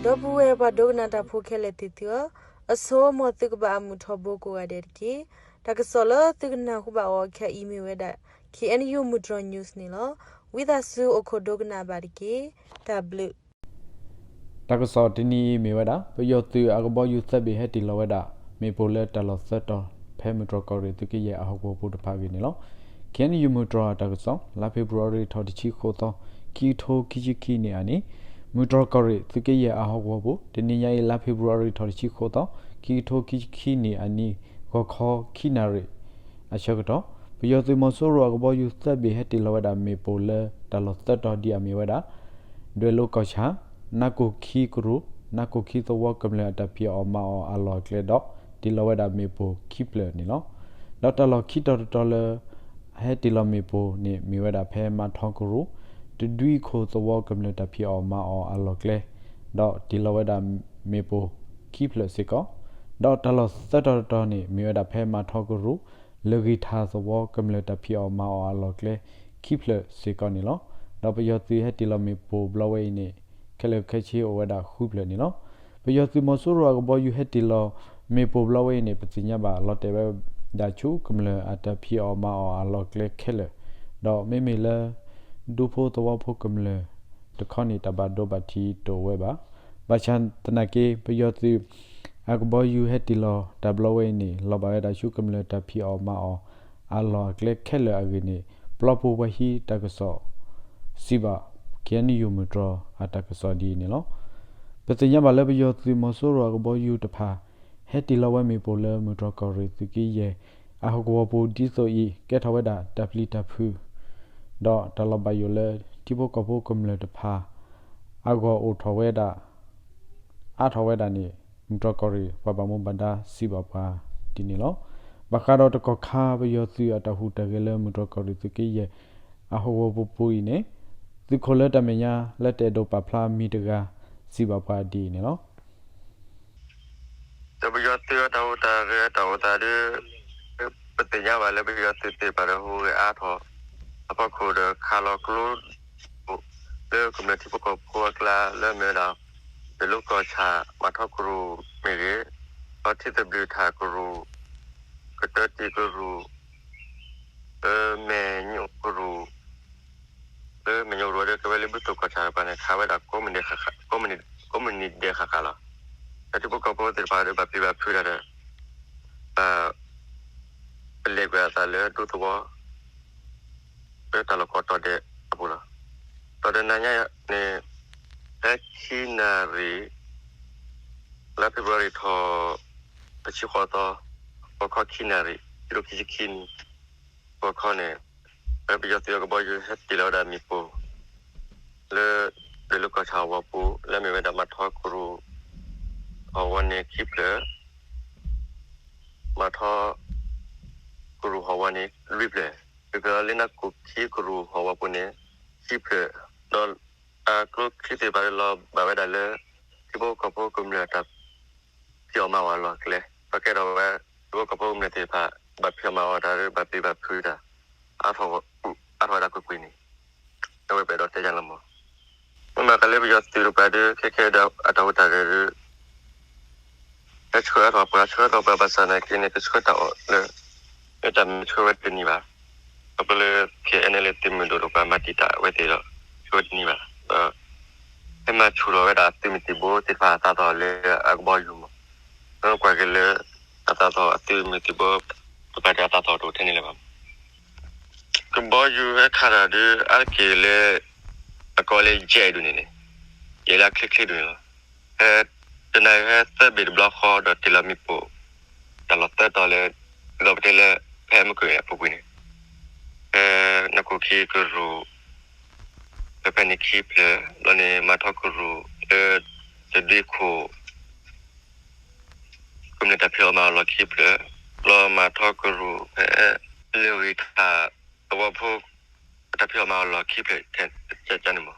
ဒီပုၢ်ဝဲၢ်ပှၤဒိကနၣ်တၢ်ဖိခဲလၢာ်သ့ၣ်သုဧၢ, အဆိ မ်သုကဘၣ်အမုာ်ထီဘိကိးဂၤဒဲးတက့ၢ်. တၢ်ကစီၣ်လၢသုကနၢ်ဟူဘၣ်အီၤခဲအံၤမ့ၢ်ဝဲဒၣ် K N U မုၢ်တြီၤ news န့ၣ်လီၤ. ဝံသးစူၤအိၣ်ခိးဒိကနၣ်ဘၣ်တက့ၢ်. တၢ်ဘျုး တၢ်ကစီၣ်တနံၤအံၤမ့ၢ်ဝဲဒၣ် ပယီၤသုးအကဘီယူၤသၢဘ့ၣ်ဟဲတ့ၢ်လီၤဝဲဒၣ် မ့ၣ်ပိၢ်လၢတၢ်လီၢ်သၢတီၤ ဖဲမုၢ်တြီၤကီၢ်ရ့ၣ်သုးကယဲၢ်အဟီၣ်ကဝီၤပူၤတဖၣ်အဂ့ၢ်န့ၣ်လီၤ. K N U မုၢ်တြီၤအတၢ်ကစီၣ် လါဖ့ၤဘြူၤအါရံၤထီၣ်တဆံဃိးသီ ခံကထိခံဆံခံနံၣ်အနံၤ, မုၢ်တြီၤကီၢ်ရ့ၣ်သုးကယဲၢ်အဟီၣ်ကဝီၤပူၤ တနံၤညါအံၤ လါဖ့ၤဘြူၤအါရံၤထီၣ်တဆံဃိးသီ ခံကထိခံဆံခံနံၣ်အနံၤ ဂီၤခီခံနၣ်ရံၣ် အဆၢကတီၢ် ပယီၤသုးမီၤစိရိၤအကဘီယူၤသၢဘ့ၣ်ဟဲတ့ၢ်လီၤဝဲဒၣ်မ့ၣ်ပိၢ်လၢတၢ်လီၢ်သၢတီၤဒ်အမ့ၢ်ဝဲဒၣ် ဒွဲၣ်လိၤကီၢ်ဆၣ်, နးကိၢ်ခံကရူၢ်, နးကိၢ်ခံသဝီကမျၢၢ်အတၢ်ဖံးအီၣ်မၤအီၣ်အလီၢ်အကျဲဒီး တ့ၢ်လီၤဝဲဒၣ်မ့ၣ်ပိၢ်ခံဖျၢၣ်န့ၣ်လီၤ. ဒီးတၢ်လီၢ်ခံတီၤတတီၤလၢ ဟဲတ့ၢ်လီၤမ့ၣ်ပိၢ်န့ၣ် မ့ၢ်ဝဲဒၣ်ဖဲမၤထီကရူၢ် တဒွံခိၣ်သဝီကမျၢၢ်တၢ်ဖံးအီၣ်မၤအီၣ်အလီၢ်ကျဲ ဒီးတ့ၢ်လီၤဝဲဒၣ်မ့ၣ်ပိၢ်ခံဖျၢၣ်စ့ၢ်ကီး, ဒီးတၢ်လီၢ်သၢတီၤတတီၤန့ၣ် မ့ၢ်ဝဲဒၣ်ဖဲမၤထီကရူၢ် လၢဂံၢ်ထၣ်သဝီကမျၢၢ်တၢ်ဖံးအီၣ်မၤအီၣ်အလီၢ်ကျဲခံဖျၢၣ်စ့ၢ်ကီးန့ၣ်လီၤ. ဒီးပယီၤသုးဟဲတ့ၢ်လီၤမ့ၣ်ပိၢ်ဘျီဝဲအံၤန့ၣ် ခဲလၢာ်ခဲဆ့အိၣ်ဝဲဒၣ်ဃုဖျၢၣ်န့ၣ်လီၤ. ပယီၤသုးမီၤစိရိၤအကဘီယူၤဟဲတ့ၢ်လီၤမ့ၣ်ပိၢ်ဘျီဝဲအံၤန့ၣ် ပသ့ၣ်ညါဘၣ်လီၤတဲာ်ဝဲဒၣ်ဆူကမျၢၢ်အတၢ်ဖံးအီၣ်မၤအီၣ်အလီၢ်ကျဲခဲလၢာ်, ဒီးမ့မ့ၢ်လၢ ဒူဖိသဝီဖိကမျၢၢ်တခီန့ၣ် တၢ်ဘၣ်ဒိဘၣ်ထံးတအိၣ်ဝဲဘၣ်. ဘၣ်ဆၣ်သနာ်က့ ပယီၤသုး အကဘီယူၤဟဲတ့ၢ်လီၤတၢ်ဘျီဝဲအံၤန့ၣ် လီၤဘၣ်ဝဲဒၣ်ဆူကမျၢၢ်တၢ်ဖံးအီၣ်မၤအီၣ်အလီၢ်အကျဲခဲလၢာ်အဂ့ၢ်န့ၣ် ပျီပူၤပှၤဟံးတၢ်ကစီၣ် စံးဘၣ် K N U မုၢ်တြီၤအတၢ်ကစီၣ်ဒ်အံၤန့ၣ်လီၤ. ပသ့ၣ်ညါဘၣ်လၢပယီၤသုးမီၤစိရိၤအကဘီယူၤတဖၣ် ဟဲတ့ၢ်လီၤဝဲမ့ၣ်ပိၢ်လၢမုၢ်တြီၤကီၢ်ရ့ၣ်သုးကယဲၢ် အဟီၣ်ကဝီၤပူၤဒ်သိးအံၤ ကဲထီၣ်ဝဲဒၣ်တၢ်ပျံၤတၢ်ဖုး ဒီးတၢ်လီၤဘၣ်ယိၣ်လၢထံဖိကီၢ်ဖိကမျၢၢ်တဖၣ် အဂီၢ်အိၣ်ထီၣ်ဝဲဒၣ် အါထီၣ်ဝဲဒၣ်န့ၣ် မုၢ်တြီၤကီၢ်ရ့ၣ်ပှၤဘၣ်မူဘၣ်ဒါစံးဘၣ်ပှၤဒ်န့ၣ်လီၤ. ဘၣ်ဃးဒီးတကီၢ်ခါပယီၤသုးအတၢ်ဟူးတၢ်ဂဲၤလၢမုၢ်တြီၤကီၢ်ရ့ၣ်သုးကယဲၢ် အဟီၣ်ကဝီၤပူၤပူၤအံၤန့ၣ် သုးခိၣ်လၢတၢ်မဲာ်ညါလၢတအဲၣ်ဒိးပာ်ဖျါမံၤတဂၤ စံးဘၣ်ပှၤဒ်အံၤန့ၣ်လီၤ. ဒီးပယီၤသုးအတၢ်ဟူးတၢ်ဂဲၤတၢ်အိၣ်သးဒီး ပသ့ၣ်ညါဘၣ်လၢပယီၤသုးသ့ၣ်တဖၣ်ဒီးဟူးဂဲၤအါထီၣ် အဖီခိၣ်ဒီးခးလီၤကျိ လၢကမျၢၢ်ထံဖိကီၢ်ဖိအကျါလၢအမ့ၢ်ဝဲဒၣ် ဒွဲၣ်လိၤကီၢ်ဆၣ် မၤထီကရူၢ်မ့ၢ်ဂ့ၤ, ဒီးထံသဘျုးထၣ်ကရူၢ်, ကတၢၢ်တံၢ်ကရူၢ်, လၢမဲာ်ညိၣ်ကရူၢ် လၢမဲာ်ညိၣ်ကရူၢ်ဒီး ကဝဲလၢဘုသိၣ်ကီၢ်ဆၣ်တဖၣ်န့ၣ် ခးဝဲဒၣ် ကိးမုၢ်နံၤဒဲးဃၣ်ဃၣ်လီၤ. ဒီးထံဖိကီၢ်ဖိသ့ၣ်တဖၣ်ဒီး ဘၣ်ပျံၤဘၣ်ဖုးတၢ်ဒီး ဘၣ်ပလဲၤကွံာ်အသးလၢဒူသဝီ လၢတၢ်လီၢ်ကိးတီၤဒဲးအပူၤလီၤ. ဒီးတနၤညါန့ၣ် ဖဲခံနၣ်ရံၣ် လါဖ့ၤဘြူၤအါရံၤထီၣ် တဆံဃိးသီ ဂီၤခီခံနၣ်ရံၣ် ခံကထိခံဆံခံနံၣ် ဂီၤခီန့ၣ် ပယီၤသုးအကဘီယူၤဟဲတ့ၢ်လီၤဝဲဒၣ်မ့ၣ်ပိၢ် လၢ ဒွဲၣ်လိၤကီၢ်ဆၣ်ဟီၣ်ကဝီၤပူၤ လၢအမ့ၢ်ဝဲဒၣ်မၤထီကရူၢ် ဟီၣ်ကဝီၤန့ၣ်ခံဖျၢၣ် မၤထီကရူၢ်ဟီၣ်ကဝီၤန့ၣ် လွံၢ်ဖျၢၣ်, လွံၢ်ဖျၢၣ်လီၤ. လၢနးကိၢ်ခံကရူၢ်ဟီၣ်ကဝီၤပူၤန့ၣ် ခံဖျၢၣ်, ဒီးအကျိချံသ့ၣ်တဖၣ်ဒီးလီၤဘၣ်ဝဲဒၣ်လၢ ထံဖိကီၢ်ဖိကမျၢၢ်တၢ်ဖံးအီၣ်မၤအီၣ်အလီၢ်အကျဲ ဒီးကဲထီၣ်ဝဲ ထံဖိကီၢ်ဖိကမျၢၢ်သ့ၣ်တဖၣ် ဘၣ်ဖံးအီၣ်မၤအီၣ်တၢ်ဒီး ဘၣ်ပျံၤဘၣ်ဖုးတၢ် အါထီၣ် အါထီၣ်ဝဲဒၣ်ကွ့ၢ်ကွ့ၢ်န့ၣ် အဝဲပအဲၣ်ဒိးတဲယါလီၤမး. မ့ၢ်မၤကလၢပယီၤသုးတဖၣ်ဒီး ခဲခဲဒီးအတၢ်ဟူးတၢ်ဂဲၤဒီး ဟဲဆှၢအါထီၣ်ပှၤ ဆှၢအါထီၣ်ပှၤဘၣ်ဆၣ်သနာ်က့န့ၣ် ကဆှၢတၢ်အီၣ်လၢ လၢတၢ်မ့ၢ်ဆှၢဝဲတန့ၢ်ဘၣ်. ခီဖျိလၢ K N L A သုးမုၢ်ဒိၣ်တဖၣ်မၤတံာ်တာ်အဝဲသ့ၣ်ဒီး ဆှၢဝဲတန့ၢ်ဘၣ်. ဒီး ဟဲမၤဆူၣ်ထီၣ်ဝဲဒၣ်အသုးမုၢ်သံၣ်ဘိသ့ၣ်တဖၣ်အသးသီၣ်လၢအကဘီယူၤမး. ဒီးကွၢ်က့ၤလၢ အသးသီၣ်အသုးမုၢ်သံၣ်ဘိတဖၣ်ဒီးအသးသီၣ်တအိၣ်ထဲန့ၣ်လၢၤဘၣ်မး. ကဘီယူၤဟဲခးတၢ်ဒီး အါတက့ၢ်လၢ အကိးလၢ jet ဒ်န့ၣ်န့ၣ် ယဲလၢအချ့ချ့ဒ်န့ၣ်လီၤ. ဟဲ တနၤဟဲသၢဘ့ၣ်တဘျီဃီဒီးတ့ၢ်လီၤမ့ၣ်ပိၢ် တၢ်လီၢ်သၢတီၤလၢ ဒီးပတဲလၢ ဖဲမုၢ်ကၢၢ်အပူၤကွံာ်န့ၣ် ဖဲနးကိၢ်ခံကရူၢ် ဖဲဖဲန့ၣ်ခံဖျၢၣ် ဘျီန့ၣ် မၤထီကရူၢ် လၢ တဒွံခိၣ် ကမျၢၢ်တၢ်ဖံးအီၣ်မၤအီၣ်လီၢ်ခံဖျၢၣ် ဘျီမၤထီကရူၢ်ဖဲ လၢဂံၢ်ထၣ်သဝီဖိ တၢ်ဖံးအီၣ်မၤအီၣ်လီၢ်ခံဖျၢၣ် ခဲန့ၣ်မး.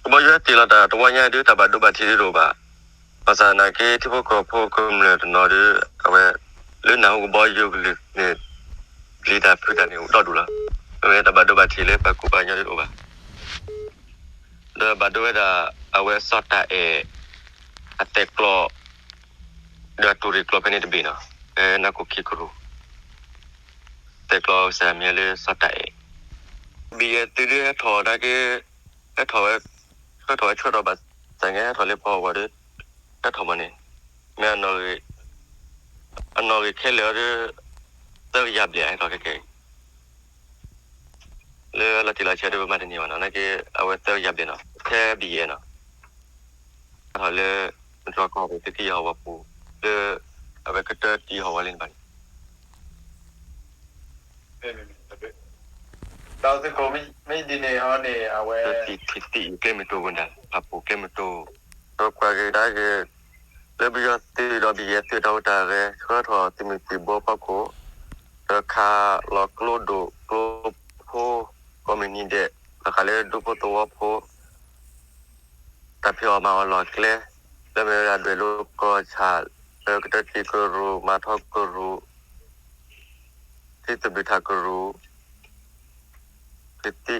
ကဘီယူၤဟဲတ့ၢ်လီၤတၢ်တဝီညါဒုး တၢ်ဘၣ်ဒိဘၣ်ထံးဒုးတအိၣ်ဘၣ်. ဘၣ်ဆၣ်သနာ်က့ ထံဖိကီၢ်ဖိကမျၢၢ်တနီၤဒီး အဝဲ လၢနၢ်ဟူကဘီယူၤကလုၢ်န့ၣ် ပျံၤတၢ်ဖုးတၢ်န့ၣ်အိၣ်ဒီဒူၣ်လီၤ. မ့မ့ၢ်တၢ်ဘၣ်ဒိဘၣ်ထံးလၢပှၤကူၣ်ပှၤကညီဒုးတအိၣ်ဘၣ်. ဒီးဘၣ်ဒိဝဲဒၣ် အဝဲစီၤတၢ်အဲၣ် အသဲးကျီ ဒီးအတူၢ်ရ့ၣ်ကျီဖဲန့ၣ်တဘ့ၣ်နီၤ, ဖဲနၢ်ကိၣ်ခံကရူၢ် သဲးကျီကစၢ်မံၤလၢစီၤတၢ်အဲၣ်, ဘံၣ်ယဲၢ်သုးဒုးဟဲထီၣ်နာ်က့ ဟဲထီၣ်ဝဲ ဟဲထီၣ်ဝဲဆၢထီၣ်ဘၣ်ဆၣ်န့ၣ် ဟဲထီၣ်လၢပှၤဟီၣ်ဝီၤဒီး ဟဲထီၣ်မးန့ၣ် မ့ၢ် အနီၣ်ဂံၢ်ခဲလၢာ်အီၤဒီး သၢကယၤဘျဲၣ်ဟဲထီၣ်ခဲကဲအံၤ လၢလီၤတံၢ်လီၤဆဲးဒီးပမၤတန့ၢ်ဘၣ်နီၤ, နာ်က့ အဝဲသၢကယၤဘျဲၣ်နီၤ, ဖဲဘံၣ်ယဲၢ်နီၤ, ဟဲထီၣ်လၢ မုၢ်တြီၢ်ကီၢ်ပူၤ သုးက့ယဲၢ်ဟီၣ်ဝီၤပူၤ လၢ အဝဲကတၢၢ်တံၢ်ဟီၣ်ဝီၤလံန့ၣ်ဘၣ်န့ၣ် ဒီးသုးခိၣ်မ့ၢ်ဒ်န့ၣ်ဟီန့ၣ် အဝဲ သံၣ်ထံသံၣ်အံၤ ကျဲမုၢ်တိၢ်ဝဲဒၣ် ဖးပူၤကျဲမုၢ်တိၢ် ဒီးကွၢ်က့ၤကဒါက့ၤ လၢပယီၤသုးဒီးဘံၣ်ယဲၢ်သုးတၢ်အိၣ်တၢ်ဂဲၤ ဆှၢထီၣ်သုးမုၢ်သံၣ်ဘိဖီခိၣ် ဒီးခးလီၤကျိဒိၣ်ကျိဖိ ကိးမုၢ်နံၤဒဲး ဘၣ်ဃးလၢဒူဖိသဝီဖိ တၢ်ဖံးအီၣ်မၤအီၣ်လီၢ်ကျဲ လၢမ့ၢ်ဝဲဒၣ်ဒွဲၣ်လိၤကီၢ်ဆၣ် လၢကတၢၢ်တံၢ်ကရူၢ် မၤထီကရူၢ် ထံသဘျုးထးကရူၢ် ကသံၣ်အုၣ်သဝီ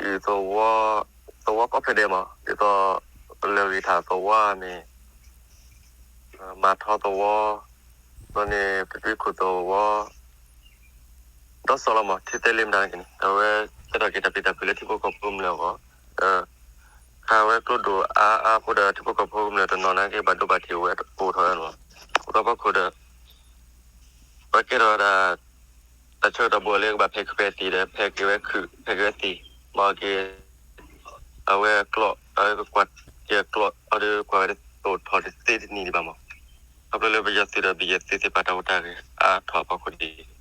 သဝီကိးဖျၢၣ်ဒဲးမး ဒ်သိး လၢၢ်ဂံၢ်ထၣ်သဝီန့ၣ် မၤထီသဝီ ဒီးန့ၣ် ပတွံခိၣ်သဝီ ဒီးစီၤလီၤမး ထံသဲလ့မတၤန့ၣ် အဝဲ ဆၢထီၣ်က့ၤတၢ်ပျံၤတၢ်ဖုးလၢထံဖိကီၢ်ဖိကမျၢၢ်အဂီၢ် ခးဝဲကျိဒိၣ်အါအါအဃိဒီး ထံဖိကီၢ်ဖိကမျၢၢ်တနီၤနာ်က့ ဘၣ်ဒိဘၣ်ထံးဝဲတပိာ်ထီၣ်ဝဲလီၤ. အဃိဒီးဖီခိၣ်ဒီး ပှၤကဲထီၣ်ဝဲဒၣ် တၢ်ဆၢကတီၢ်ဘိလၢကဘၣ်ဖဲးခုးဖဲးသံးဒီး ဖဲးက့ၤဝဲခုး ဖဲးက့ၤဝဲသံး မၤက့ၤ အဝဲကျီၢ် အဝဲကကွၢ်က့ၤကျီၢ်အီၤဒီး ကွၢ်ဝဲတသိးထီၣ်တသ့တနံၤဒံးဘၣ်မး. ခီဖျိလၢပယီၤသုးဒီးဘံၣ်ယဲၢ်သုးသ့ၣ်တဖၣ်တၢ်အိၣ်တၢ်ဂဲၤအါထီၣ်အဖီခိၣ်ဒ်